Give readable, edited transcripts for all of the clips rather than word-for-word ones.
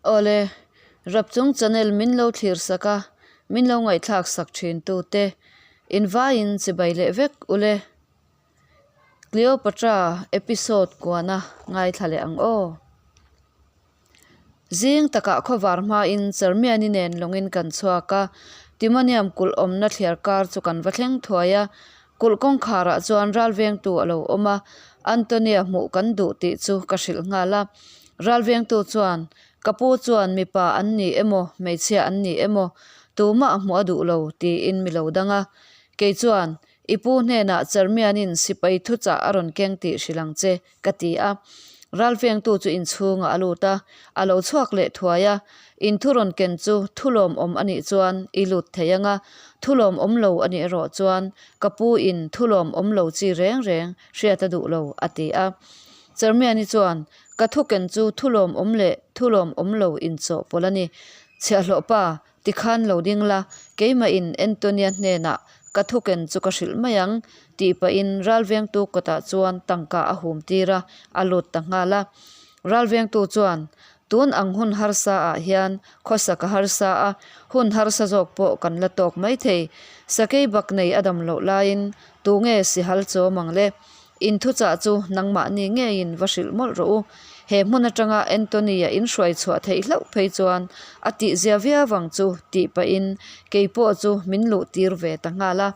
Awle, Rapchung channel min lo thlir sak a, min lo ngaihthlak sak thin tu te, invaiin chibai leh vek ule. Cleopatra episode kuana ngaithla leh ang aw. Zing takah khawvar hmain Charmiani nen lawngin kan chhuak a, Timonium kulh awmna thliar kar chu kan va thleng thuai a, kulh kawngkharah chuan ralvengtu a lo awm a, Antonia hmuh kan duh tih chu ka hrilh nghal a. Ralvengtu chuan, Ka pu chuan mipa an ni emaw, hmeichhia an ni emaw, tumah a hmuh a duh lo, tiin mi lo dang a. Kei chuan, I pu hnenah Charmianin sipai thuchah a rawn keng tih hrilh ang che, ka ti a. Ralvengtu chu inchhungah a lut a, a lo chhuak leh thuai a. In thu rawn ken chu thu lawmawm a nih chuan i lut thei ang a, thu lawmawm lo a nih erawh chuan ka pu in thu lawmawm lo chi reng reng hriat a duh lo, a ti a. Charmiani chuan, Ka thu ken chu thu lawmawm leh thu lawmawm lo inchawhpawlh a ni. Chhiahhlawh pa, Tikhan lo ding la, keimahin Antonia hnenah ka thuken chu ka hrilh mai ang, tih pahin ralvengtu kawtah chuan tangka a hum tir a, a lut ta nghal a. Ralvengtu chuan, Tun ang hun harsa ah hian khawsa ka harsa a, hun harsa zawk pawh kan la tawk maithei. Sakei bak nei a dam loh laiin tunge sihal chawm ang le? In thuchah chu nangmahni ngeiin va hrilh mawlh rawh u. He hmun atanga Anthony-a in hruai chhuah theih hlauh phei chuan a tihzia viau ang chu tih pahin kei pawh chu min luh tir ve ta nghal a.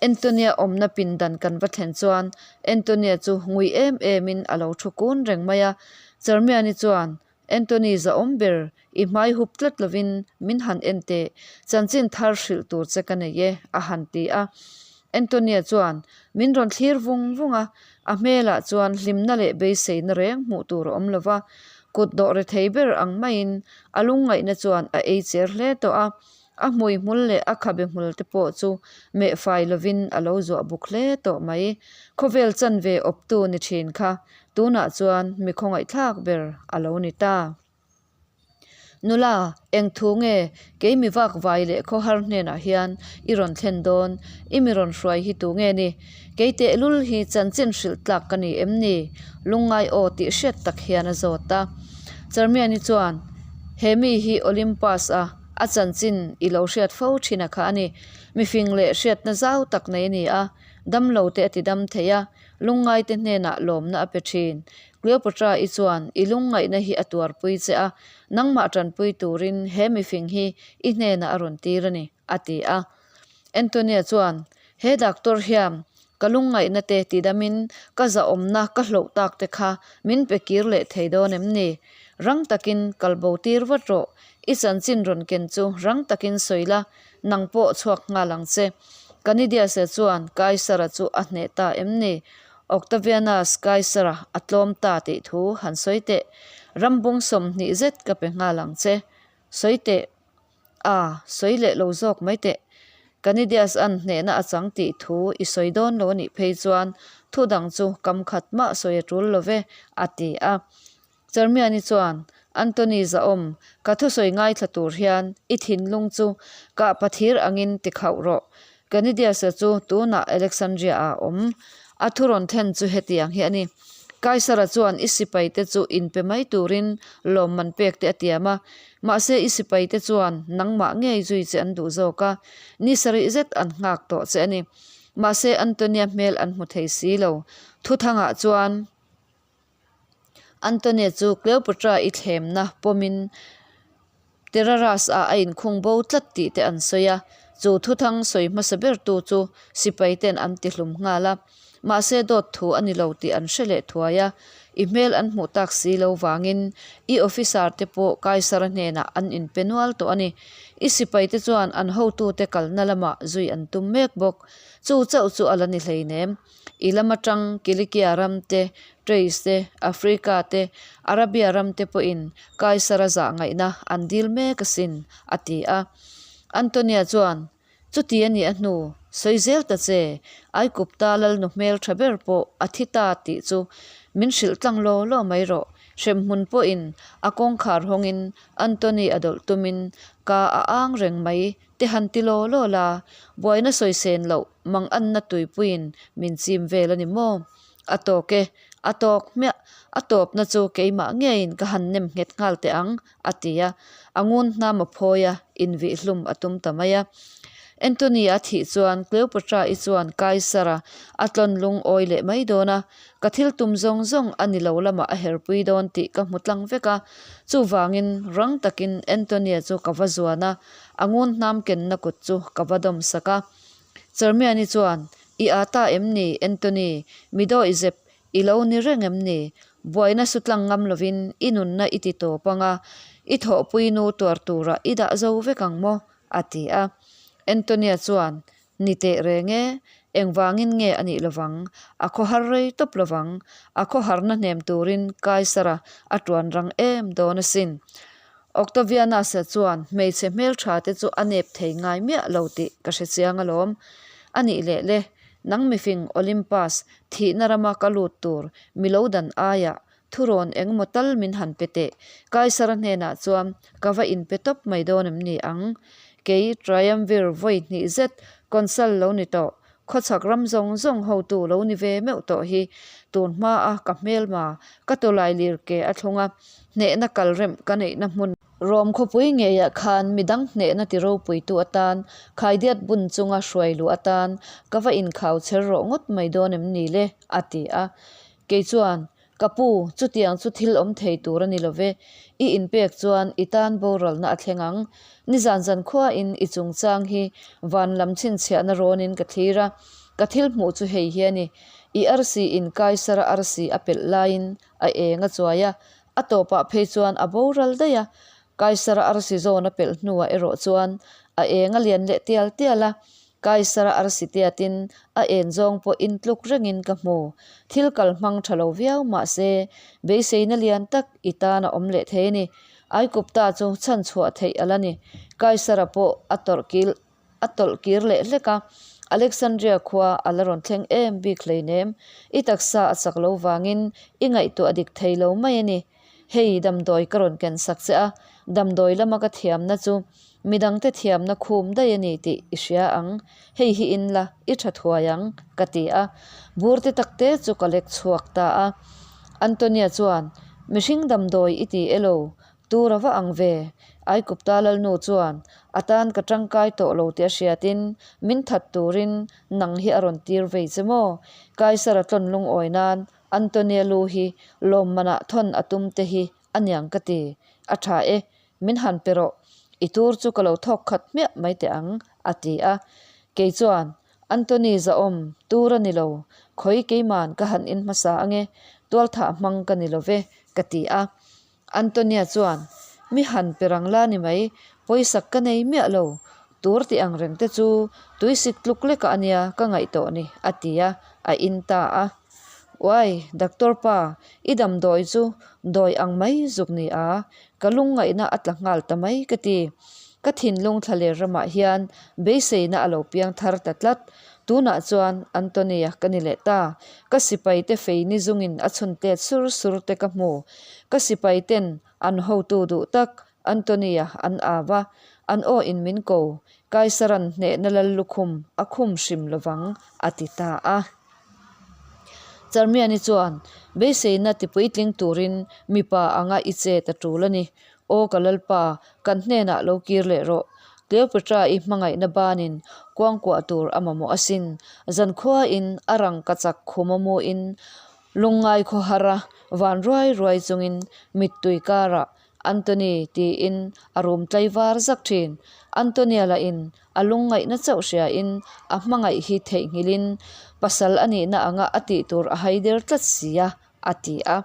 Anthony-a awmna pindan kan va thlen chuan Anthony-a chu ngui em emin a lo thu kun reng mai a. Charmiani chuan, Anthony zahawm ber, i hmai hup tlat lovin min han en teh, chanchin thar hrilh tur che ka nei e, a han ti a. Antonia chuan min rawn thlir vung vung a, a hmelah chuan hlimna leh beiseina reng hmuh tur a awm lo va, kut dawh re thei ber ang maiin a lungngaihna chuan a ei cher hle tawh a, a hmui hmul leh a khabe hmul te pawh chu meh fai lovin a lo zuah buk hle tawh mai. Khawvel chanve awptu ni thin kha tunah chuan mi khawngaihthlak ber a lo ni ta. Nula, eng thu nge kei mi vak vai leh khawhar hnenah hian i rawn thlen dawn? I mi rawn hruai hi tu nge ni? Kei tehlul hi chanchin hrilh tlak ka ni em ni? Lungngai aw tih hriat tak hian a zawt a. Charmiani chuan, He mi hi Olympus a a chanchin i lo hriat fo thin a kha a ni. Mifing leh hriatna zau tak nei a ni a, damlo te a ti dam thei a, lungngaite hnenah lawmna a pe thin. Cleopatra-i chuan i lungngaihna hi a tuarpui che a, nangmah tanpui turin he mifing hi i hnenah a rawn tir a ni, a ti a. Antonia chuan, He doctor hian ka lungngaihna te tidamin ka zahawmna ka hloh tak te kha min pe kir leh thei dawn em ni? Rang takin kal bo tir vat rawh, i chanchin rawn ken chu rang takin sawi la, nang pawh chhuak nghal ang che. Canidius-a chuan Kaisara chu a hneh ta em ni? Octavianus Kaisara a tlawm ta tih thu han sawi teh. Rambung 20 zet ka pe nghal ang che. Sawi teh. A, sawi leh lo zawk mai teh. Canidius-a'n hnehna a chang tih thu i sawi dawn lo a nih phei chuan thu dang chu kam khat mah sawi a tul lo ve, a ti a. Charmiani chuan, Anthony zahawm, ka thusawi ngaithla tur hian i thinlung chu kah pathir angin ti khauh rawh. Canidius-a chu tunah Alexandria-ah a awm. A thu rawn thlen chu hetiang hi a ni. Kaisara chuan i sipaite chu inpe mai turin lawmman pek te a tiam a. Mahse i sipaite chuan nangmah ngei zui che an duh zawk a, ni sarih zet an nghak tawh che a ni. Mahse Antonia hmel an hmu thei si lo. Thuthangah chuan. Antonia chu Cleopatra i thlemna pawmin Teraras ah a inkhung bo tlat tih te an sawi a, chu thuthang sawi hmasa bertu chu sipai ten an ti hlum nghal a. Mahse dawt thu a ni lo tih an hre leh thuai a, i hmel an hmuh tak si lo vangin i officer te pawh Kaisara hnenah an inpe nual tawh a ni. I sipai te chuan an hotute kalna lamah zui an tum mek bawk. Chu chauh chu a la ni hleinem. I lam atang Kilikia ram te, Trace te, Africa te, Arabia ram te pawhin Kaisara zah ngaihna an dil mek asin, a ti a. Antonia chuan, Chuti a nih a hnu, sawi zel ta che, Aikupta lalnu hmel tha ber pawh a thi ta tih chu min hrilh tlang law law mai rawh. Hremhmun pawhin a kawngkhar hawngin Antony a dawlh tumin ka a ang reng mai te han ti law law la, buaina sawi sen loh mang anna tuipuiin min chim vel a ni maw? A tawk e, A tawk hmiah, a tawpna chu keimah ngeiin ka han nem nghet nghal teh ang, a ti a. A ngun hnam a phawi a, invihhlum a tum ta mai a. Anthony-a thih chuan Cleopatra-i chuan Kaisara a tlawn lungawi leh mai dawn a, ka thil tum zawng zawng a ni lo lamah a herpui dawn tih ka hmu tlang vek a. Chuvangin rang takin Anthony-a chu ka va zuan a, a ngun hnam kenna kut chu ka va dawm sak a. Charmiani chuan, I â ta em ni, Anthony? Mi dawih zep i lo ni reng em ni? Buaina su tlang ngam lovin i nunna i ti tawp ang a, i thawhpui nu tuar turah i dah zo vek ang maw? a ti a. Antonia chuan, Ni teh reng e, engvangin nge a nih lovang? A khawhar rei tawp lovang. A khawharna hnem turin Kaisara a tuan rang em dawn asin. Octavianus-a chuan hmeichhe hmeltha te chu a nep thei ngai miah lo tih ka hre chiang alawm. A nih leh le, nang mifing Olympus thihna rama ka lut tur mi lo dan aiah thurawn engemaw tal min han pe teh. Kaisara hnenah chuan ka va inpe tawp mai dawn em ni ang? Kei Triumvir vawi hnih zet consul lo ni tawh Khawchhak ram zawng zawng hotu lo ni ve meuh tawh hi tun hmaa ka hmelma ka tawlai lir ke a thlung a, hnehna kal remh ka neihna hmun. Rom khawpui ngeiah khan midang hnehna ti ropuitu atan, khaidiat bun chunga hruai luh atan ka va inkhau chher rawh ngawt mai dawn em ni le? a ti a. Kei chuan, Ka pu, chutiang chu thil awm thei tur a ni lo ve. I inpek chuan i tan boralna a thleng ang. Nizan zan khuain i chungchang hi van lam chhinchhiahna rawnin ka thlir a. Ka thil hmuh chu hei hi a ni. I arsi in Kaisara arsi a pelh laiin a eng a chuai a, a tawpah phei chuan a boral daih a. Kaisara arsi zawn a pelh hnuah erawh chuan a eng a lian leh tial tial a. Kaisara arsi tiatin a en zawng pawh intluk rengin ka hmu. Thil kal hmang tha lo viau mah se, beiseina lian tak i tan a awm leh thei a ni. Aikupta chu chhan chhuah theih a la ni. Kaisara pawh a tawrh kil a tawlh kir leh hlek a, Alexandria khua a la rawn thleng em bik hleinem. I taksa a chak lo vangin i ngaihtuah dik thei lo mai a ni. Hei damdawi ka rawn ken sak che a, damdawi lama ka thiamna chu midangte thiamna khum daih a ni tih i hria ang, hei hi in la, i tha thuai ang, ka ti a. Bur te tak te chu ka lek chhuak ta a. Antonia chuan, Mihring damdawi i ti elo, tur a va ang ve? Aikupta Lalnu chuan, A tan ka tangkai tawh lo tih a hriatin min that turin nang hi a rawn tir vei che maw? Kaisara tlawn lungawi nan Antonia lu hi lawmmanah thawn a tum te hi a niang ka ti. A tha e, min han pe rawh. I tur chu ka lo thawk khat hmiah mai teh ang, a ti a. Kei chuan, Antony zahawm, tur a ni lo. Khawi keiman ka han in hmasa ange, tualthah hmang ka ni lo ve, ka ti a. Antonia chuan, Mi han pe rang la ni mai, pawisak ka nei miah lo. Tur tih ang reng te chu tuisik tluk lekah a nia ka ngaih tawh ni, a ti a, a in ta a. Uai, Doctor pa, i damdawi chu dawi ang mai zuk ni a, ka lungngaihna a tla nghal ta mai ka ti. Ka thinlung thlaler ramah hian beiseina a lo piang thar ta tlat. Tunah chuan Antonia ka ni leh ta. Ka sipaite fei ni zungin a chhun tet sur sur te ka hmu. Ka sipaiten an hotu duh tak Antonia an au a, an aw in min ko, Kaisaran hnehna lal lukhum a khum hrim lovang a ti ta a. Charmiani chuan beiseina tipuitling turin mipa anga i chet a tul a ni. Aw ka Lalpa, kan hnenah lo kir leh rawh. Cleopatra-i hmangaihna banin kuangkuah tur a mamawh asin. Zankhuain a rangka chak khum a muin lungngai khawhar a van ruai ruai chungin mittui karah Antony tiin a rum tlaivar zak thin. Antonia lahin a lungngaihna chauh hriain a hmangaih hi theihnghilhin pasal a nihna anga a tih tur a haider tlat si a, a ti a.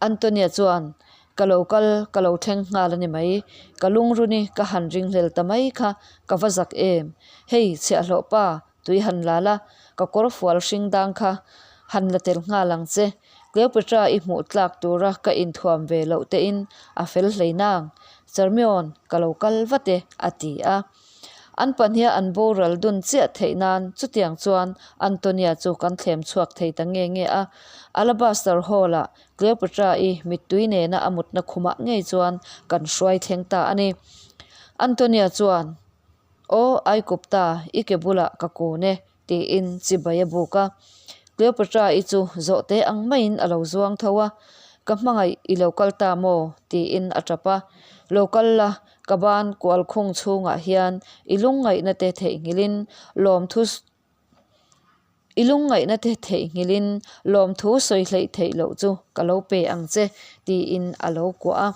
Antonia chuan, Ka lo kal, ka lo thleng nghal a ni mai. Ka lungruni ka han ringhlel ta mai kha ka va zak em. Hei, chhiahhlawh pa, tui han la la, ka kawr fual hring dang kha han la tel nghal ang che. Cleopatra i hmuh tlak tura ka inthuam ve loh tein a fel hlei nang. Charmion, ka lo kal vat e, a ti a. An pahniha an boral dun chiah theih nan chutiang chuan Antonia chu kan thlem chhuak thei ta nge nge a. Alabaster Hall-ah Cleopatra-i mittui nena a mutna khumah ngei chuan kan hruai thleng ta a ni. Antonia chuan, Aw, Aikupta, i ke bulah ka kun e, tiin chibai a buk a. Cleopatra-i chu zawhte ang maiin a lo zuang tho a, Ka hmangaih i lo kal ta maw? tiin a tap a. Lo kal la, ka ban kual khung chhungah hian i lungngaihna te theihnghilhin lawmthu I lungngaihna te theihnghilhin lawmthu sawi hleih theih loh chu ka lo pe ang che, tiin a lo kuah a.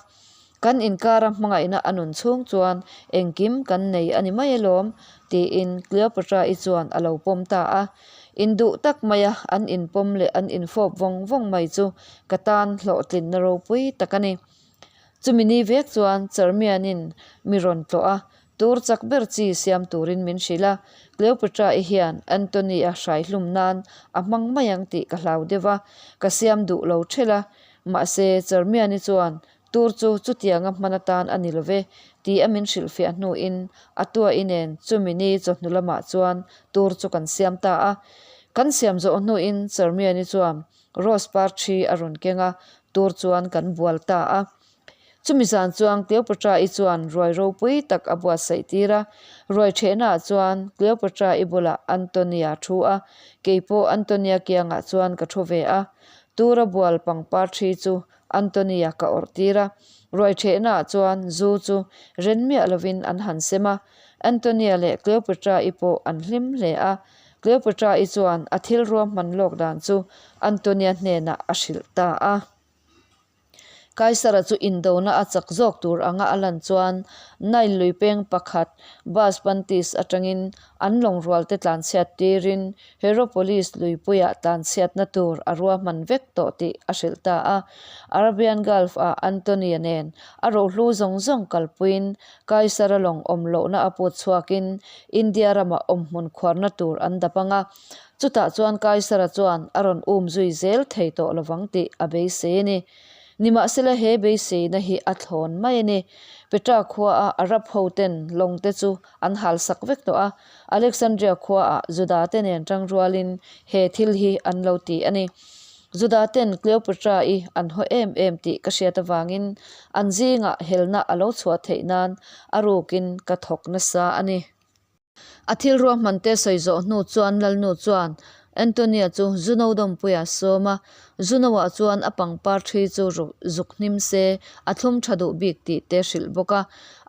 Kan inkara hmangaihna a nun chhung chuan engkim kan nei a ni mai alawm, tiin Cleopatra-i chuan a lo pawm ta a. Induh tak maia an inpawm leh an infawp vawng vawng mai chu ka tan hlawhtlinna ropui tak a ni. Chumi ni vek chuan Charmianin mi rawn tlawh a, Tur chak ber chi siam turin min hrilh a, Cleopatra-i hian Antony-a hraihlum nan a hmang mai ang tih ka hlau deuh a, ka siam duh lo ṭhelh a. Mahse, Charmian-i chuan tur chu chutianga hman atan a ni lo ve tih a min hrilhfiah hnuin a tuahi nen chumi ni chawhnu lamah chuan tur chu kan siam ta a. Kan siam zawh hnuin Charmian-i chuan rose par ṭhi a rawn keng a, tur chuan kan bual ta a. Chumi zan chuan Cleopatra-i chuan ruai ropui tak a buatsaih tir a, ruai ṭhehnaah chuan Cleopatra-i bulah Antonia thu a, kei pawh Antonia kiangah chuan ka thu ve a. Tura bual pangpar ṭhi chu Antonia ka awrh tir a, ruai ṭhehnaah chuan zu chu ren miah lovin an han sem a. Antonia leh Cleopatra-i pawh an hlim hle a, Cleopatra-i chuan a thil ruahman lawk dan chu Antonia hnenah a hrilh ta a. Kaisara chu indona a chak zawk tur anga a lan chuan Nile lui peng pakhat Baspantis atangin an lawngrualte tlanchhiat tirin Heropolis luipuiah tlanchhiatna tur a ruahman vek tawh tih a hrilh ta a. Arabian Gulf-ah Antonia nen a rohlu zawng zawng kalpuiin Kaisara lawng awm lohna a put chhuakin India ramah awmhmun khuarna tur an dap ang a. Chutah chuan Kaisara chuan a rawn um zui zel thei tawh lovang tih a beisei a ni. Nimahsela he beiseina hi a thlawn mai a ni. Petra khuaa Arab hoten lawngte chu an halsak vek tawh a, Alexandria khuaah Judate nen tangrualin he thil hi an lo ti a ni. Judaten Cleopatra-i an haw em em tih ka hriat avangin an zingah helna a lo chhuah theih nan a rukin ka thawk nasa a ni. A thil ruahmante sawi zawh hnu chuan Lalnu chuan Antonia chu Zuno dawmpuia a sawm a, Zuno-ah chuan a pangpar ṭhi chu zuk hnim se a thlum ṭha duh bik tih te hrilh bawk a.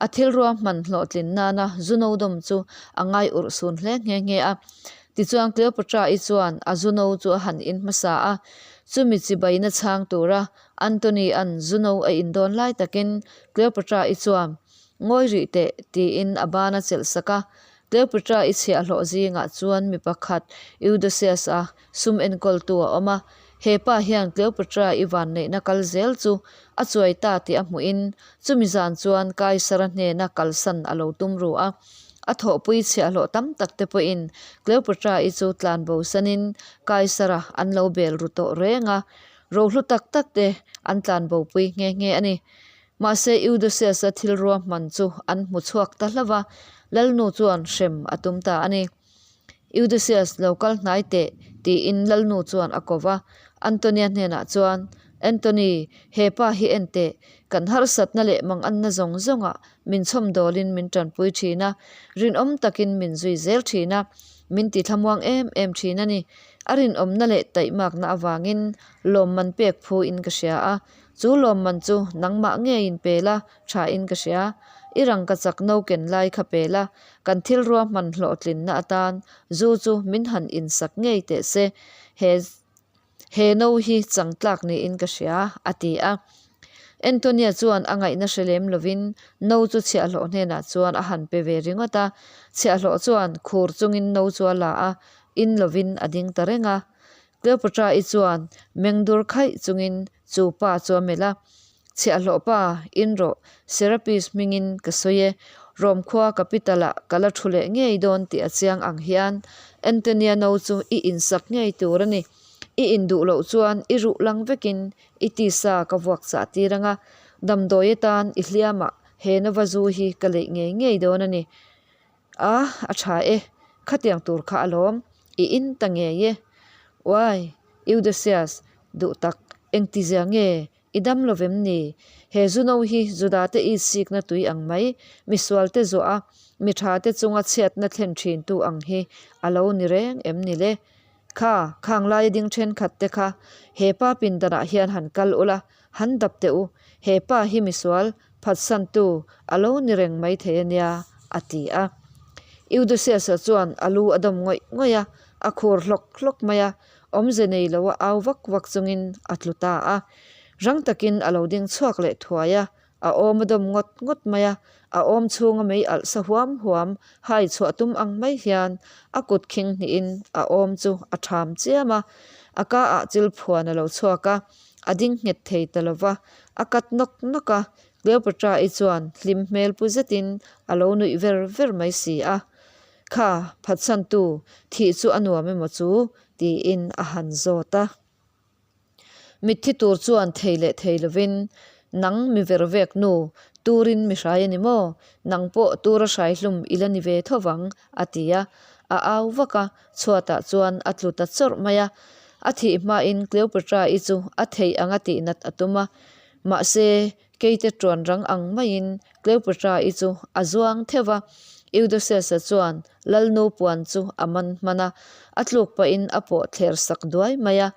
A thil ruahman hlawhtlin nana Zuno dawm chu a ngai urh sun hle nghe nghe a. Tichuan Cleopatra-i chuan a Zuno chu a han in hmasa a, chumi chibaina chhang tura Antony-a'n Zuno a in dawn lai takin Cleopatra-i chuan Ngawi rih teh, tiin a ban a chelh sak a. Cleopatra i chhiahhlawh zingah chuan mi pakhat Eudoxius-a sum enkawltu a awm a. He pa hian Cleopatra i vanneihna kal zel chu a chuai ta tih a hmuhin chumi zan chuan Kaisara hnena kalsan a lo tum ru a. A thawhpui chhiahhlawh tam tak te pawhin Cleopatra i chu tlanbo sanin Kaisara an lo bel ru tawh reng a, rohlu tak tak te an tlanbopui nghe nghe a ni. Mahse, Eudoxius-a thil ruahman chu an hmu chhuak ta hlauh va, Lalnu chuan hrem a tum ta a ni. Eudoxius, lo kal hnai teh, tiin Lalnu chuan a ko va. Antonia hnenah chuan, Antony, he pa hi en teh, kan harsatna leh manganna zawng zawngah min chhawmdawlin min tanpui thin a, rinawm takin min zui zel thin a, min ti thlamuang em em thin a ni. A rinawmna leh taihmakna avangin lawmman pek phuin ka hria a, Chu lawmman chu nangmah ngeiin pe la, thain ka hria. I rangka chak no ken lai kha pe la, kan thil ruahman hlawhtlinna atan zu chu min han insak ngei teh se. He he no hi chang tlak niin ka hria, a ti a. Antonia chuan a ngaihna hre lem lovin no chu chhiahhlawh hnenah chuan a han pe ve ringawt a. Chhiahhlawh chuan khur chungin no chu a la a, in lovin a ding ta reng a. Cleopatra-i chuan meng dur khaih chungin chu pa chu a melh a, Chhiahhlawh pa, in rawh, Serapis hmingin ka sawi e, Rome khua capital-ah ka la thu leh ngei dawn tih a chiang ang hian Antonia no chu i insak ngei tur a ni. I induh loh chuan i ruh lang vekin i tisa ka vuak chah tir ang a, damdawi atan i hliamah he nova zu hi ka leih ngei ngei dawn a ni. A, a tha e, khatiang tur kha alawm, i in ta ngei e. Uai, Eudosius, duh tak, engtizia nge i dam lo vem ni? He Zuno hi Judate i sikna tui ang mai, misualte zuah a, mi thate chunga chhiatna thlen thintu ang hi a lo ni reng em ni le? Kha, khang laia ding thenkhat te kha he pa pindanah hian han kal ula, han dap teh u, he pa hi misual phatsantu a lo ni reng mai thei a nia, a ti a. Eudoxius-a chuan a lu a dawm ngawih ngawih a, a khur hlawk hlawk mai a, awmze nei loa au vak vak chungin a tlu ta a. Rang takin a lo ding chhuak leh thuai a, A awm a dawm ngawt ngawt mai a, a awm chhunga mei alh sa huam huam hai chhuah tum ang mai hian a kut khing hnihin a awm chu a ṭham chiam a, a ka ah chil phuan a lo chhuak a, a ding nghet thei ta lo va, a kat nawk nawk a, Cleopatra-i chuan hlim hmel pu zetin a lo nuih ver ver mai si a. Kha, phatsantu, thih chu a nuam emaw chu? tiin a han zawt a. Mitthi tur chuan thei leh thei lovin, Nang mi ver vek nu, turin mi hrai a ni maw? Nang pawh tura hrai hlum i la ni ve tho vang, a ti a. A au vak a, chhuatah chuan a tlu ta chawrh mai a. A thih hmain Cleopatra-i chu a theih anga tihnat a tum a. Mahse, Keite ṭuan rang ang maiin Cleopatra-i chu a zuang theuh va, Eudoxius-a chuan Lalnu puan chu a man hman a, a tluk pahin a pawh thler sak duai mai a,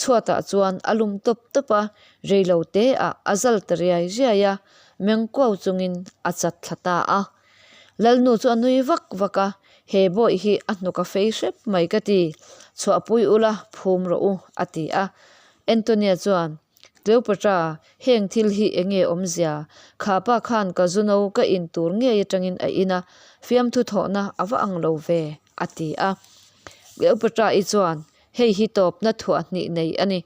chhuatah chuan a lum tawp tawp a, reilo teah a zal ta riai riai a, meng kuau chungin a chat thla ta a. Lalnu chu a nui vak vak a, He bawih hi a hnuk a fei hrep mai ka ti, chhuahpui ula phum rawh u, a ti a. Antonia chuan, Cleopatra, heng thil hi eng nge awmzia? Kha pa khan ka zu no ka in tur ngei atangin a in a, fiamthu thawhna a va ang lo ve, a ti a. Cleopatra-i chuan, Hei hi tawpna thuah hnih nei a ni.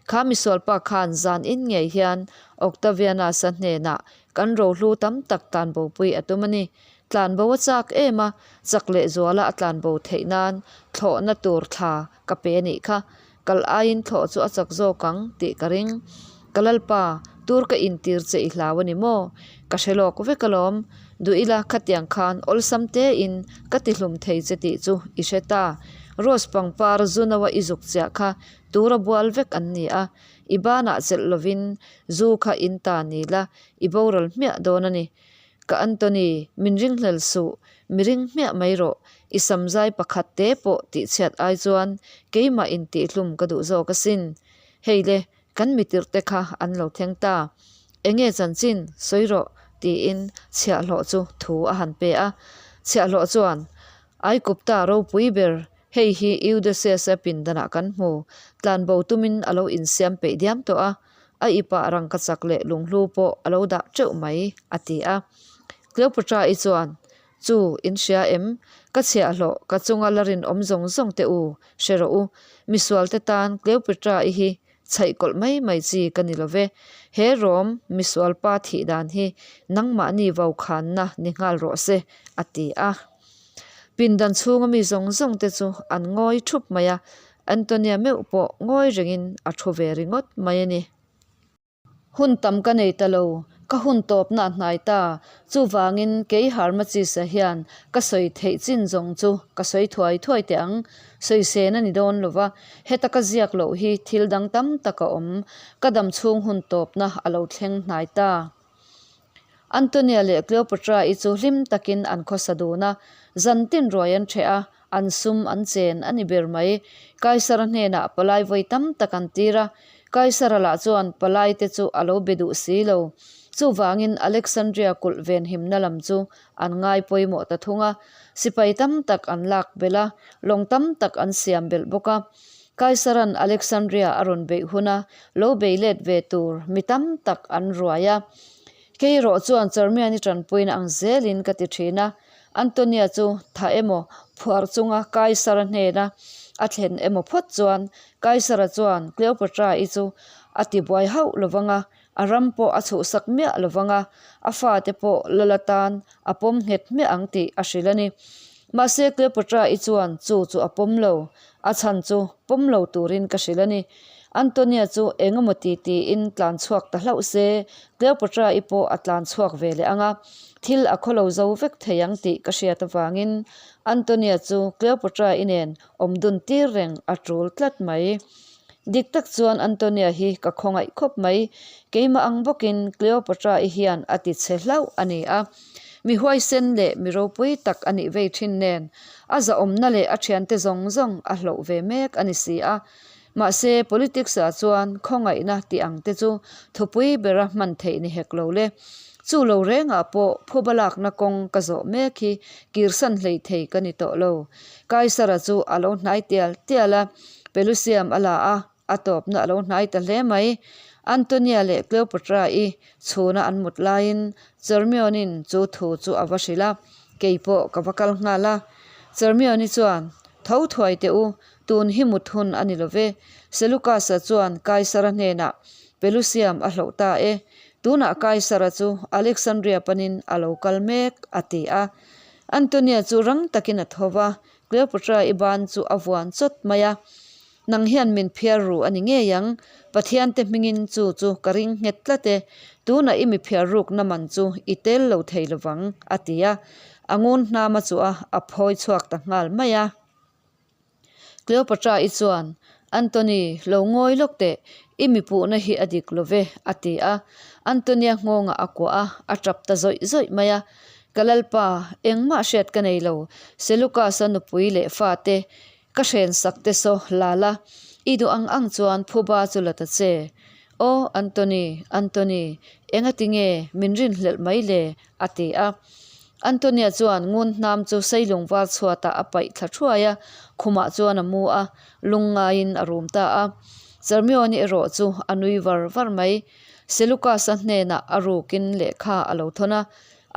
Kha misualpa khan zan in ngei hian Octavianus-a hnenah kan rohlu tam tak tlanbopui a tum a ni. Tlanbo a chak em a, chak lehzuala a tlanbo theih nan thlawhna tur thla ka pe a nih kha. Kal aiin thlawh chu a chak zawk ang tih ka ring. Ka lalpa, tur ka intir che i hlau a ni maw? Ka hre lawk vek alawm. Duh ila khatiang khan awlsam tein ka ti hlum thei che tih chu i hre ta. Rose pangpar zu noa i zuk chiah kha tura bual vek an ni a. I banah chelh lovin zu kha in ta ni la, i boral hmiah dawn a ni. Ka Anthony, min ringhlel suh, mi ring hmiah mai rawh, i samzai pakhat te pawh tihchhiat ai chuan keimah intihhlum ka duh zawk asin. Hei le, kan mitirh te kha an lo thleng ta. Enge chanchin, sawi rawh, tiin chhiahhlawh chu thu a han pe a. Chhiahhlawh chuan, Aikupta ropui ber, hei hi Eudoxius-a pindanah kan hmu, tlanbo tumin a lo insiam peih diam tawh a, A ipah rangkachak leh lunghlu pawh a lo dah teuh mai, a ti a. Cleopatra-i chuan, Chu, in hria em? Ka chhiahhlawh, ka chunga la rinawm zawng zawng teh u, hre rawh u. Misualte tan Cleopatra-i hi chhaih kawlh mai mai chi ka ni lo ve. He Rom misual pa thih dan hi nangmahni vaukhanna ni nghal rawh se, a ti a. Pindan chhunga mi zawng zawng te chu an ngawi thup mai a, Antonia meuh pawh ngawi rengin a thu ve ringawt mai a ni. Hun tam ka nei ta lo, ka hun tawpna a hnai ta, chuvangin kei Harmachis-a hian ka sawi theih chin zawng chu ka sawi thuai thuai teh ang, sawisên a ni dawn lo va, heta ka ziak loh hi thil dang tam tak a awm, ka dam chhung hun tawpna a lo thleng hnai ta. Antonia leh Cleopatra-i chu hlim takin an khawsa dun a, zan tin ruai an ṭheh a, an sum an chen a ni ber mai. Kaisara hnenah palai vawi tam tak an tir a, Kaisara lah chuan palai te chu a lo be duh si lo. Chuvangin Alexandria kulh venhimna lam chu an ngai pawimawh ta thung a, sipai tam tak an lak belh a, lawng tam tak an siam belh bawk a. Kaisaran Alexandria a rawn beih huna lo bei let ve tur mi tam tak an ruai a. Kei erawh chuan Charmiani tanpuina ang zelin ka ti thin a, Antonia chu tha emaw phuar chunga Kaisara hnena a thlen emaw phawt chuan Kaisara chuan Cleopatra-i chu a ti buai hauh lovang a, a ram pawh a chhuhsak miah lovang a, a fate pawh lal atan a pawm nghet hmiah ang tih a hrilh a ni. Mahse Cleopatra-i chuan chu chu a pawm lo, a chhan chu pawm lo turin ka hrilh a ni. Antonia chu eng emaw ti tiin tlan chhuak ta hlauh se, Cleopatra-i pawh a tlan chhuak ve leh ang a, thil a khawlo zo vek thei ang tih ka hriat avangin Antonia chu Cleopatra-i nen awm dun tir reng a tul tlat mai. Dik tak chuan Antonia hi ka khawngaih khawp mai, keimah ang bawkin Cleopatra-i hian a ti chhe hlauh a ni a. Mi huaisen leh mi ropui tak a nih vei thin nen, a zahawmna leh a thiante zawng zawng a hloh ve mek a ni si a. Mahse, politics-ah chuan khawngaihna tih ang te chu thupui bera hman theih ni hek lo le. Chu lo rengah pawh phuba lakna kawng ka zawh mek hi kirsan hlei thei ka ni tawh lo. Kaisara chu a lo hnai tial tial a, Pelusium a la a, a tawpna a lo hnai ta hle mai. Antonia leh Cleopatra-i chhuna an mut laiin Charmion-in chu thu chu a va hrilh a, kei pawh ka va kal nghal a. Charmion-i chuan, Tho thuai teh u, tun hi mut hun a ni lo ve. Seleucus-a chuan Kaisara hnenah Pelusium a hloh ta e. Tunah Kaisara chu Alexandria panin a lo kal mek, a ti a. Antonia chu rang takin a tho va, Cleopatra-i ban chu a vuan chawt mai a. Nang hian min phiar ru a ni ngei ang, Pathiante hmingin chu chu ka ring nghet tlat e, tunah i mi phiar rukna man chu i tel lo thei lovang, a ti a. A ngun hnam a chuh a, a phawi chhuak ta nghal mai a. Cleopatra-i chuan, Antony, lo ngawi lawk teh, i mi puhna hi a dik lo ve, a ti a. Antonia nghawngah a kuah a, a tap ta zawih zawih mai a. Ka lalpa, engmah hriat ka nei lo, Seleucus-a nupui leh fate Ka hren sak te saw la la, i duh ang ang chuan phuba chu la ta che. Aw Anthony, Anthony, engati nge min rinhlelh mai le? a ti a. Antonia chuan ngun hnam chu seilung var chhuatah a paih thla thuai a, khumah chuan a mu a, lungngaiin a rum ta a. Charmione erawh chu a nui var var mai. Seleucus-a hnenah a rukin lehkha a lo thawn a,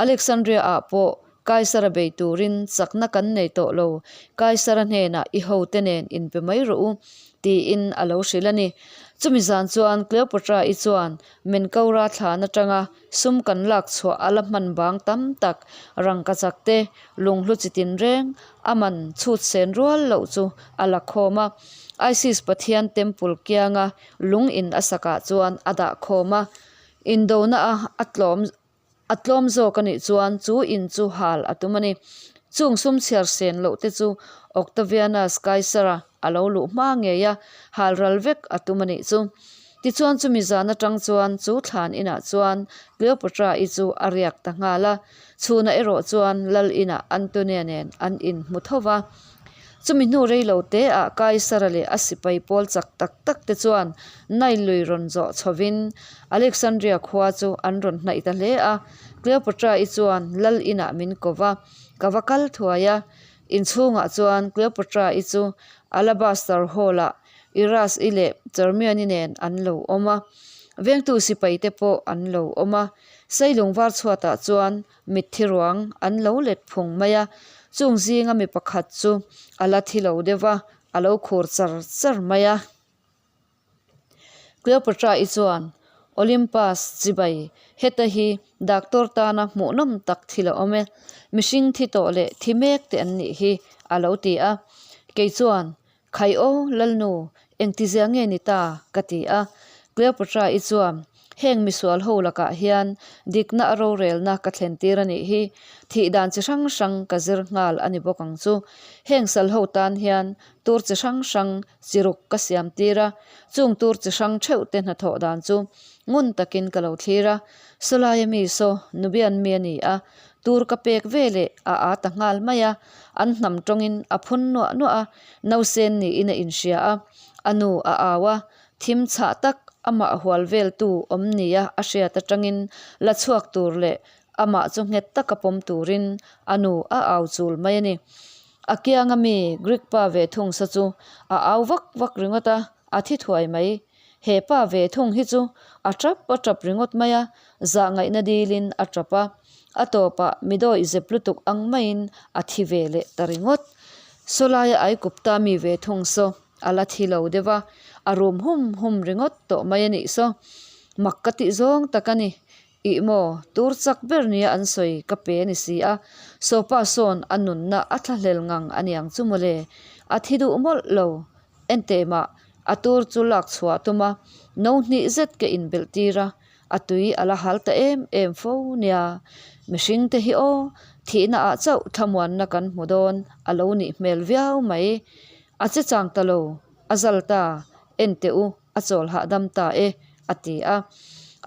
Alexandria-ah pawh Kaisara bei turin chakna kan nei tawh lo, Kaisara hnenah i hote nen inpe mai rawh u, tiin a lo hrilh a ni. Chumi zan chuan Cleopatra-i chuan Menkaura thlan atanga sum kan lak chhuah a la hman bang tam tak, rangkachak te, lunghlu chi tinreng, a man chhut sen rual loh chu a la khawm a. Isis pathian temple kianga lung in a sakah chuan a dah khawm a, indona a a tlawm A tlawm zawk a nih chuan chu in chu hal a tum a ni. Chung sum chhiar sen loh te chu Octavianus Kaisara a lo luh hma ngei a, hal ral vek a tum a nih chu. Tichuan chumi zan atang chuan chu thlan inah chuan Cleopatra-i chu a riak ta nghal a, chhunah erawh chuan lal inah Antonia nen an inhmu tho va. Chumi hnu rei lo te ah Kaisara leh a sipai pawl chak tak tak te chuan Nile lui rawn zawh chhovin Alexandria khua chu an rawn hnaih ta hle a. Cleopatra-i chuan lal inah min ko va, ka va kal thuai a. Inchhungah chuan Cleopatra-i chu Alabaster Hall-ah Iras-i leh Charmian-i nen an lo awm a. Vengtu sipai te pawh an lo awm a. Sailung var chhuatah chuan Mitthi ruang an lo let phung mai a, chung zinga mi pakhat chu a la thi lo deuh va, a lo khur char char mai a. Cleopatra-i chuan, Olympus chibai, heta hi doctor tana hmuhnawm tak thil a awm e, mihring thi tawh leh thi mek te an nih hi, a lo ti a. Kei chuan, Khai aw, Lalnu, engtizia nge ni ta? ka ti a. Cleopatra-i chuan, Heng misual ho lakah hian dikna a rorelna ka thlen tir a nih hi. Thih dan chi hrang hrang ka zir nghal a ni bawk ang chu. Heng sal ho tan hian tur chi hrang hrang chi ruk ka siam tir a, chung tur chi hrang theuh te hnathawh dan chu ngun takin ka lo thlir a. Sawlaia mi saw Nubian mi a ni a, Tur ka pek ve leh a aa ta nghal mai a, an hnam tawngin a phun nuah nuah a, nausen niin a inhria a, a nu a au a, thim chhah tak amah hual veltu awm nia a hriat atangin la chhuak tur leh amah chu nghet taka pawm turin a nu a au chul mai a ni. A kianga mi Greek pa ve thung sa chu a au vak vak ringawt a, a thi thuai mai. He pa ve thung hi chu a tap a tap ringawt mai a, zah ngaihna dilin a tap a, a tawpah midawih zep lutuk ang maiin a thi ve leh ta ringawt. Sawlaia Aikupta mi ve thung saw a la thi lo deuh a, a rum hum hum ringawt tawh mai a nih saw. Mak ka tih zawng tak a ni. Ih maw, tur chak ber nia an sawi ka pe a ni si a, Sawpa sawn a nunna a thlahlel ngang a niang chu mawle, a thi duh mawlh lo. Enteh mah, a tur chu lak chhuah tum a, no hnih zet ka inbelh tir a, a tui a la hal ta em em fo nia. Mihring te hi aw, thihna ah chauh thlamuanna kan hmu dawn a lo nih hmel viau mai. A che chang ta lo, a zal ta, enteh u, a chawl hahdam ta e, a ti a.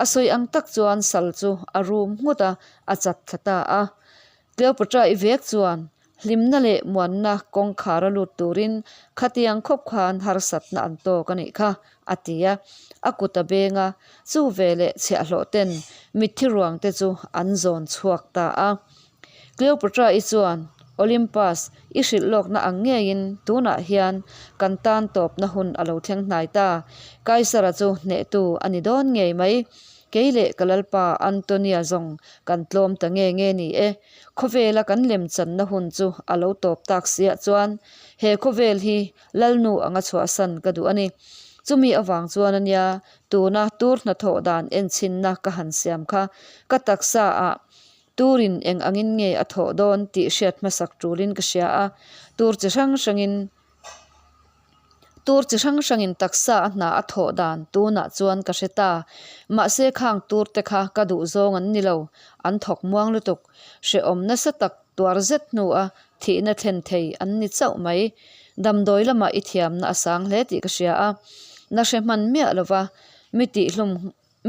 A sawi ang tak chuan sal chu a rum nghut a, a chat thla ta a. Cleopatra-i vek chuan hlimna leh muanna kawngkhar a lut turin khatiang khawp khan harsatna an tawk a nih kha, a ti a. A kut a beng a, chu veleh chhiahhlawh ten mitthi ruang te chu an zawn chhuak ta a. Cleopatra-i chuan Olympus i hrilh lawkna ang ngeiin tunah hian kan tan tawpna hun a lo thleng hnai ta. Kaisara chu hnehtu a ni dawn ngei mai. Kei leh ka lalpa Antonia zawng kan tlawm ta nge nge ni e. Khawvela kan lemchanna hun chu a lo tawp tak siah chuan he khawvel hi lalnu anga chhuahsan ka duh a ni. Chumi avang chuan a nia tuna tur hnathawh dan enchhinna ka han siam kha ka taksa ah Turin eng angin nge a thawh dawn tih hriat hmasak tulin ka hria a, tur chi hrang hrangin tur chi hrang hrangin taksa a hna a thawh dan tunah chuan ka hre ta. Mahse khang tur te kha ka duh zawng an ni lo, an thawk muang lutuk. Hrehawm nasa tak tuar zet hnua thihna thlen thei an ni chauh mai. Damdawi lamah i thiamna a sang hle tih ka hria a, na hre hman miah lova mi tihhlum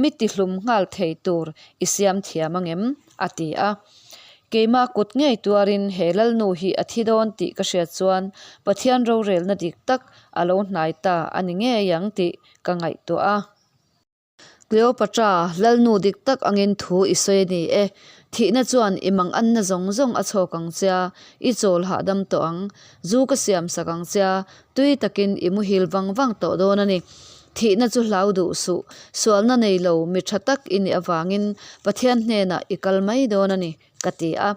Mi tihlum nghal thei tur i siam thiam angem? a ti a. Keimah kut ngei tuarin he lalnu hi a thi dawn tih ka hriat chuan Pathian rorelna dik tak a lo hnai ta a ni ngei ang tih ka ngaihtuah a. Cleopatra, lalnu dik tak angin thu i sawi a ni e. Thihna chuan i manganna zawng zawng a chhawk ang che a, i chawl hahdam tawh ang. Zu ka siam sak ang che a, tui takin i muhil vang vang tawh dawn a ni. Thihna chu hlau duh suh, sualna nei lo mi tha tak i nih avangin Pathian hnenah i kal mai dawn a ni, ka ti a.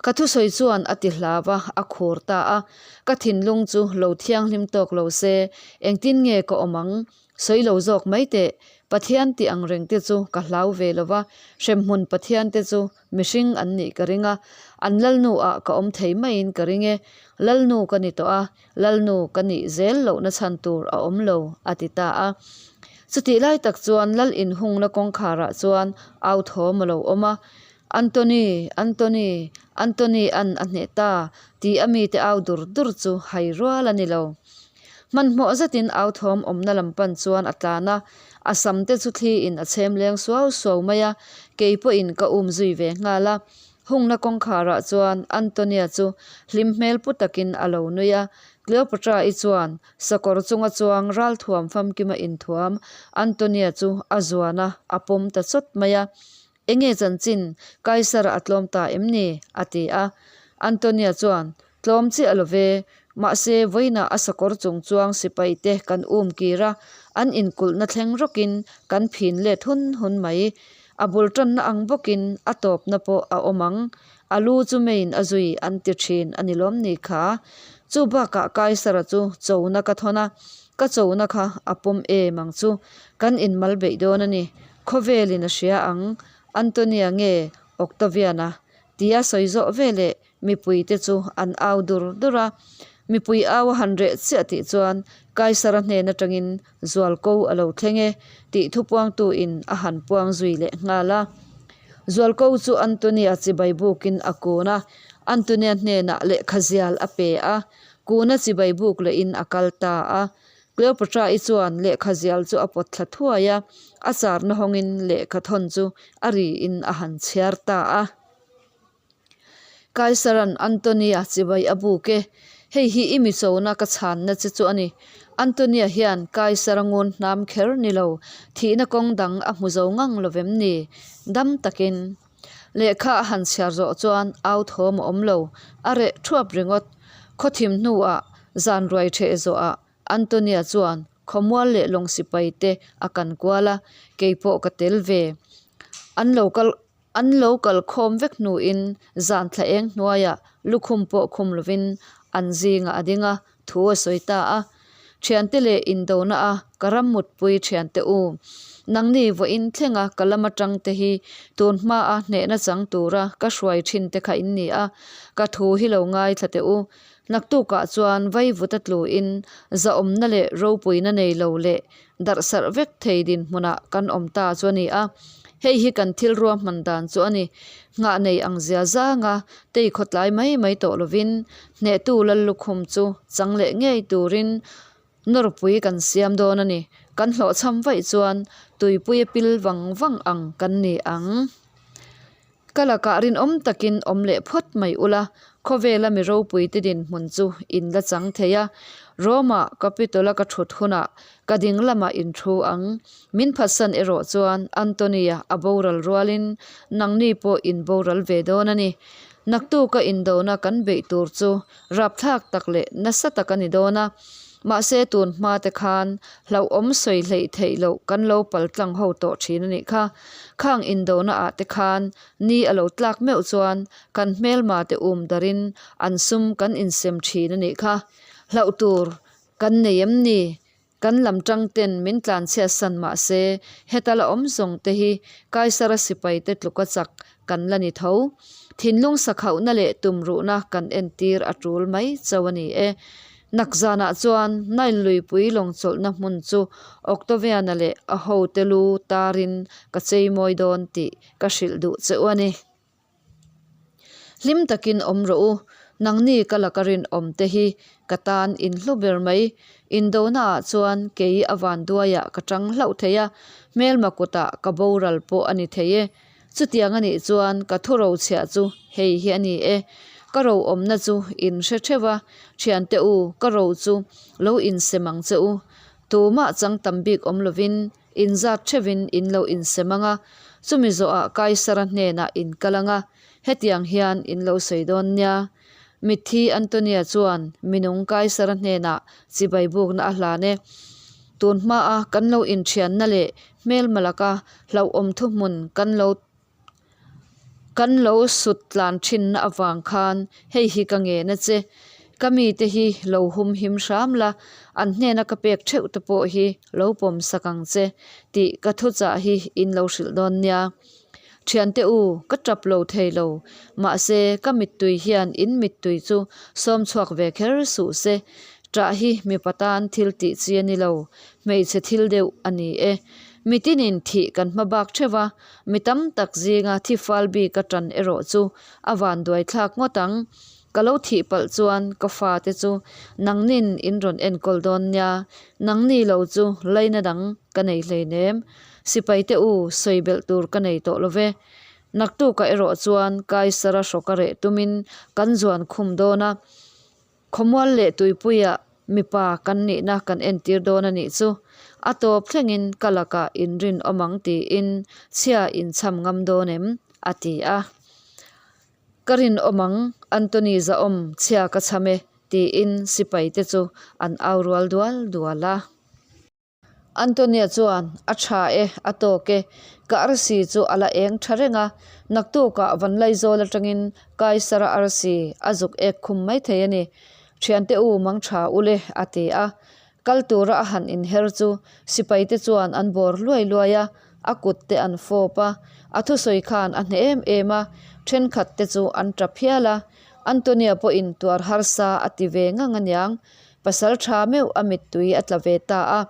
Ka thusawi chuan a ti hlau a, a khur ta a. Ka thinlung chu lo thianghlim tawk lo se, engtin nge ka awm ang? Sawi lo zawk mai teh, Pathian tih ang reng te chu ka hlau ve lo va, hremhmun Pathian te chu mihring an nih ka ring a, an lalnu ah ka awm thei maiin ka ring e, lalnu ka ni tawh a, lalnu ka nih zel lohna chhan tur a awm lo, a ti ta a. Chutih lai tak chuan lal inhungna kawngkhar ah chuan au thawm a lo awm a, Anthony, Anthony, Anthony an a hneh ta, tih a mite au dur dur chu hai rual a ni lo. Hmanhmawh zetin au thawm awmna lam pan chuan a tlan a, a sam te chu thli in a chhem leng suau suau mai a, kei pawhin ka um zui ve nghal a. Hungna kawngkhar ah chuan Antonia chu hlim hmel pu takin a lo nui a, Cleopatra-i chuan sakawr chunga chuang ralthuam famkima inthuam Antonia chu a zuan a, a pawm ta chawt mai a. Enge chanchin Kaisar a tlawm ta em ni? a ti a. Antonia chuan, Tlawm chiah lo ve, mahse vawiinah a sakawr chung chuang sipai te kan um kir a, an inkulhna thleng rawkin kan phin let hun hun mai. A bul tanna ang bawkin a tawpna pawh a awm ang. A lu chu meiin a zui an ti thin a ni lawm ni kha? Chu bakah Kaisara chu chona ka thawn a, ka chona kha a pawm em ang chu. Kan inmal beih dawn a ni. Khawvelin a hria ang, Antonia nge Octavian-a? tia sawi zawh veleh mipuite chu an au dur dur a. Mipui au a han reh chiah tih chuan Kaisara hnen atangin Zualko a lo thleng e tih thupuangtuin a han puang zui leh nghal a. Zualko chu Antonia chibai bukin a kun a, Antonia hnenah lehkha zial a pe a, kuna chibai buk lehin a kal ta a. Cleopatra-i chuan lehkha zial chu a pawt thla thuai a, a charna hawngin lehkha thawn chu a riin a han chhiar ta a. Kaisaran Antonia chibai a buk e, Hei hi i mi chona ka chhanna che chu a ni. Antonia hian Kaisara ngun hnam kher ni lo, thihna kawng dang a hmu zo ngang lo vem ni? Dam takin. Lehkha a han chhiar zawh chuan au thawm a awm lo, a reh thuap ringawt. Khawthim hnuah zan ruai ṭheh zawhah Antonia chuan khawmual leh lawng sipai te a kan kual a, kei pawh ka tel ve. An lo kal an lo kal khawm vek hnuin zan thla eng hnuaiah lukhum pawh khum lovin an zingah a ding a, thu a sawi ta a. Thiante leh indona a ka ram mutpui thiante u, nangni vawiin thlenga ka lam atang te hi tun hmaa hnehna chang tura ka hruai thin te kha in ni a, ka thu hi lo ngaithla teh u. Naktukah chuan vaivuta tluin zahawmna leh ropuina nei lo leh darhsarh vek thei dinhmunah kan awm ta chu a ni a. Hei hi kan thil ruahman dan chu a ni. Nghah nei ang zia zanga tei khawtlai mai mai tawh lovin hnehtu Lallukhum chu chang leh ngei turin nawrpui kan siam dawn a ni. Kan hlawhchham vaih chuan tuipuia pil vang vang ang kan ni ang. Ka lakah rinawm takin awm leh phawt mai ula, khawvela mi ropuite dinhmun chu in la chang thei a. Rome-a Capitol-a ka thut hunah ka ding lamah in thu ang. Min phatsan erawh chuan Antonia a boral rualin nangni pawh in boral ve dawn a ni. Naktuka indona kan beih tur chu rapthlak tak leh nasa tak a ni dawn a. Mahse tun hma te khan hlauhawm sawi hleih theih loh kan lo pal tlang ho tawh thin a nih kha. Khang indona ah te khan ni a lo tlak meuh chuan kan hmelma te um darin an sum kan insem thin a nih kha. Hlauh tur kan nei em ni? Kan lam tang ten min tlanchhiat san mah se heta la awm zawng te hi Kaisara sipai te tluka chak kan la ni tho. Thinlung sakhauhna leh tumruhna kan entir a tul mai chauh a ni e. Nakzanah chuan Nile luipui lawng chawlhna hmun chu Octavian-a leh a hote lu tarin ka cheimawi dawn tih ka hrilh duh che u a ni. Hlim takin awm rawh u, nangni ka laka rinawm te hi ka tan in hlu ber mai. Indona ah chuan kei a vanduaiah ka tang hlauh thei a, hmelma kutah ka boral pawh a ni thei e. Chutiang a nih chuan ka thu rochhiah chu hei hi a ni e. Ka ro awmna chu in hre theuh a, thiante u, ka ro chu lo insem ang che u. Tumah chang tam bik awm lovin Inzat theuhin in lo insem ang a, chumi zawhah Kaisara hnenah in kal ang a, hetiang hian in lo sawi dawn nia. Mitthi Antonia chuan minung Kaisara hnenah chibai bukna a hlan e. Tun hmaa kan lo inthianna leh hmelma laka hlauhawm thuhmun kan lo Kan lo sut tlan thinna avang khan hei hi ka ngen a che. Ka mite hi lo hum him hram la, an hnena ka pek theuh te pawh hi lo pawm sak ang che tih ka thuchah hi in lo hrilh dawn nia. Thiante u, ka tap lo thei lo, mahse ka mittui hian in mittui chu sawm chhuak ve kher suh se. Tah hi mipa tan thil tih chi a ni lo, hmeichhe thil deuh a ni e. Mitinin thih kan hma bak theuh a, Mi tam tak zinga thi fal bik a tan erawh chu a vanduai thlak ngawt ang. Ka lo thih palh chuan ka fate chu nangnin in rawn enkawl dawn nia, nangni lo chu laina dang ka nei hleinem. Sipaite u, sawi belh tur ka nei tawh lo ve. Naktukah erawh chuan Kaisara hrawka reh tumin kan zuan khum dawn a. Khawmual leh tuipuiah mipa kan nihna kan entir dawn a nih chu. A tawp thlengin ka lakah inrinawm ang tiin chhia inchham ngam dawn em? a ti a. Ka rinawm ang, Anthony zahawm chhia ka chham e tiin sipaite chu an au rual dual dual a. Antonia chuan, A tha e, a tawk e. Ka arsi chu a la eng tha reng a, naktukah Vanlaizawl atangin Kaisara arsi a zuk ek khum mai thei a ni. Thiante u mang tha ule, a ti a. Kal tura a han inher chu sipaite chuan an bawr luai luai a, a kut te an fawp a. A thusawi khan a hneh em em a, thenkhat te chu an tap hial a. Antonia pawhin tuar harsa a ti ve ngang aniang. Pasal tha meuh a mittui a tla ve ta a,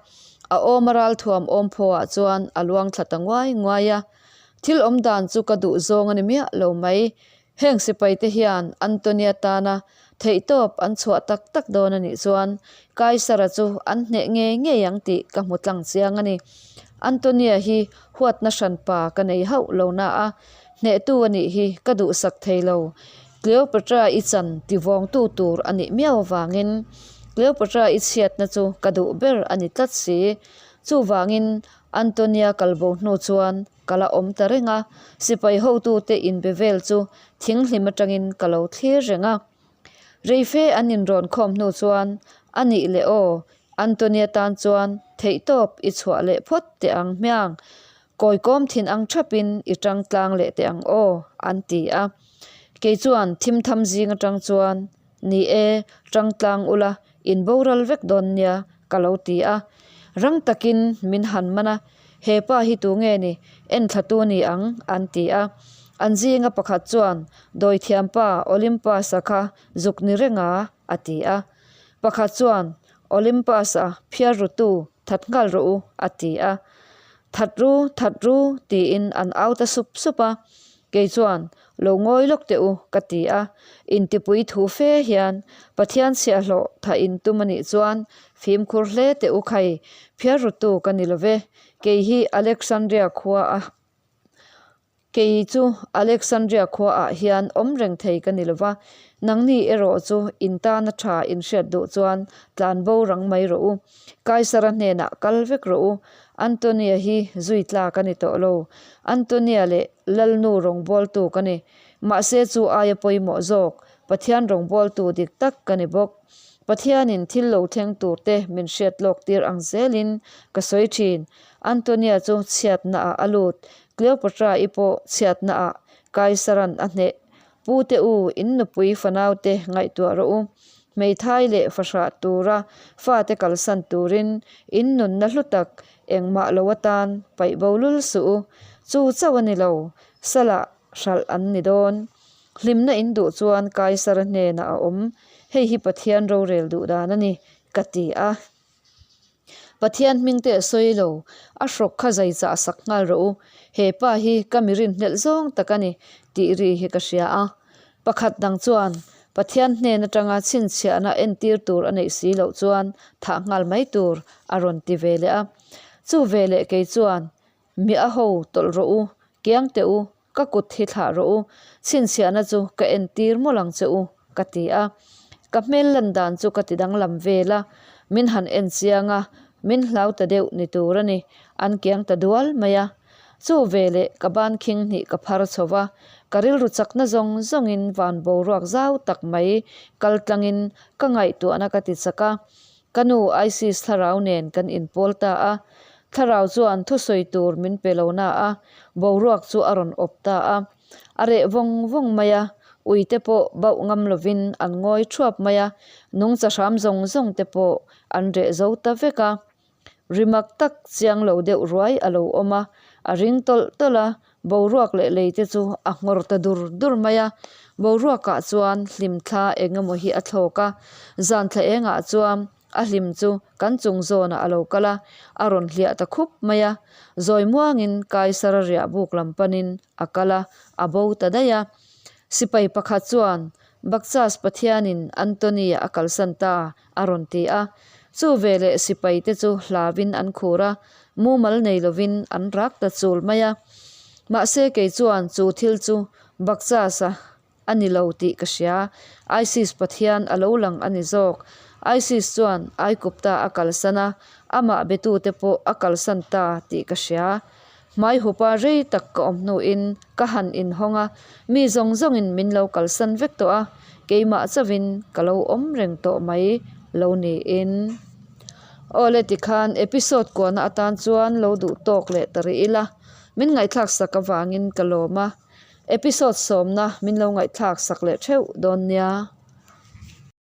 a awm a ralthuam awm phawah chuan a luang thla ta nguai nguai a. Thil awm dan chu ka duh zawng a ni miah lo mai. Heng sipai te hian Antonia tana theihtawp an chhuah tak tak dawn a nih chuan Kaisara chu an hneh ngei ngei ang tih ka hmu tlang chiang a ni. Antonia hi huatna hranpa ka nei hauh lo na a, hnehtu a nih hi ka duhsak thei lo. Cleopatra i chan tivawngtu tur a nih miau avangin Cleopatra i chhiatna chu ka duh ber a ni tlat si. Chuvangin Antonia kalbo hnu chuan ka la awm ta reng a, sipai hotute inbe vel chu thinghlim atangin ka lo thlir reng a. Reife an inrawn khawm hnu chuan a nih leh aw, Antonia tan chuan theihtawp i chhuah leh phawt teh ang hmiang. Kawi kawm thin ang thapin i tang tlang leh teh ang aw, an ti a. Kei chuan thim tham zing atang chuan, Ni e, tang tlang ula, in boral vek dawn nia, ka lo ti a. Rang takin min han man a, He pa hi tu nge ni, enthlatu ni ang, an ti a. An zinga pakhat chuan, Dawithiampa Olympus-a kha zuk ni reng a, a ti a. Pakhat chuan, Olympus-a phiar rutu that nghal rawh u, a ti a. That ru, that ru, tiin an au ta sup sup a. Kei chuan, Lo ngawi lawk teh u, ka ti a. Intipui thu fe hian Pathian chhiahhlawh tha in tum a nih chuan fimkhur hle teh u khai, phiar rutu ka ni lo ve. Kei hi Alexandria khua a Kei chu Alexandria khua ah hian awm reng thei ka ni lo va, nangni erawh chu in tana tha in hriat duh chuan tlan bo rang mai rawh u. Kaisara hnenah kal vek rawh u. Antonia hi zui tlak a ni tawh lo. Antonia leh Lalnu rawngbawltu ka ni. Mahse chu aia pawimawh zawk, Pathian rawngbawltu dik tak ka ni bawk. Pathianin thil lo thleng turte min hriat lawk tir ang zelin ka sawi thin. Antonia chu chhiatnaah a lut. Cleopatra-i pawh chhiatnaah Kaisaran a hneh. Pute u, in nupui fanaute ngaihtuah rawh u. Hmeithai leh fahrah tura fate kalsan turin in nunna hlu tak engmah lo atan paih bo lul suh u. Chu chauh a ni lo, salah hralh an ni dawn. Hlimna in duh chuan Kaisara hnenah a awm. Hei hi Pathian rorel duh dan a ni, ka ti a. Pathian hming te a sawi lo, a hrawk kha zai chah sak nghal rawh u. He pa hi ka mi rinhlelh zawng tak a ni, tih ri hi ka hria a. Pakhat dang chuan, Pathian hnen atanga chhinchhiahna entir tur a neih si loh chuan thah nghal mai tur a rawn ti ve leh a. Chu veleh kei chuan, Mi a ho tawlh rawh u, kiang teh u, ka kut hi thlah rawh u, chhinchhiahna chu ka entir mawlh ang che u, ka ti a. Ka hmel lan dan chu ka ti danglam vel a, min han en chiang a, min hlau ta deuh ni tur a ni, an kiang ta dual mai a. Chu veleh ka ban khing hnih ka phar chho va, ka rilru chakna zawng zawngin van boruak zau tak mai kal tlangin ka ngaihtuahna ka ti chak a. Ka nu Isis thlarau nen kan inpawl ta a, thlarau chuan thusawi tur min pe lo na a, boruak chu a rawn awp ta a. A reh vawng vawng mai a, uite pawh bauh ngam lovin an ngawi thuap mai a, nungcha hram zawng zawng te pawh an reh zo ta vek a. Ri mak tak chiang lo deuh ruai a lo awm a, a ring tawlh tawlh a, boruak leh lei te chu a nghawr ta dur dur mai a. Boruakah chuan hlim thla eng emaw hi a thlawk a, zan thla engah chuan a hlim chu kan chung zawnah a lo kal a, a rawn hliah ta khup mai a. Zawi muangin Kaisara riah buk lam panin a kal a, a bo ta daih a. Sipai pakhat chuan Bakchas Pathianin Antony a kalsan ta a rawn ti a. Chu veleh sipai te chu hlauin an khur a, mumal nei lovin an rak ta chul mai a. Mahse kei chuan chu thil chu Bakchas-a a ni lo tih ka hria, Isis Pathian a lo lang a ni zawk. Isis chuan Aikupta a kalsan a, amah betute pawh a kalsan ta tih ka hria. Hmai hupa rei tak ka awm hnuin ka han inhawng a, mi zawng zawngin min lo kalsan vek tawh a, keimah chauhin ka lo awm reng tawh mai lo niin. Awle tikhan episode kuahna atan chuan lo duh tawk leh ta rih ila, min ngaihthlak sak avangin ka lawm a, episode sawmna min lo ngaihthlak sak leh theuh dawn nia.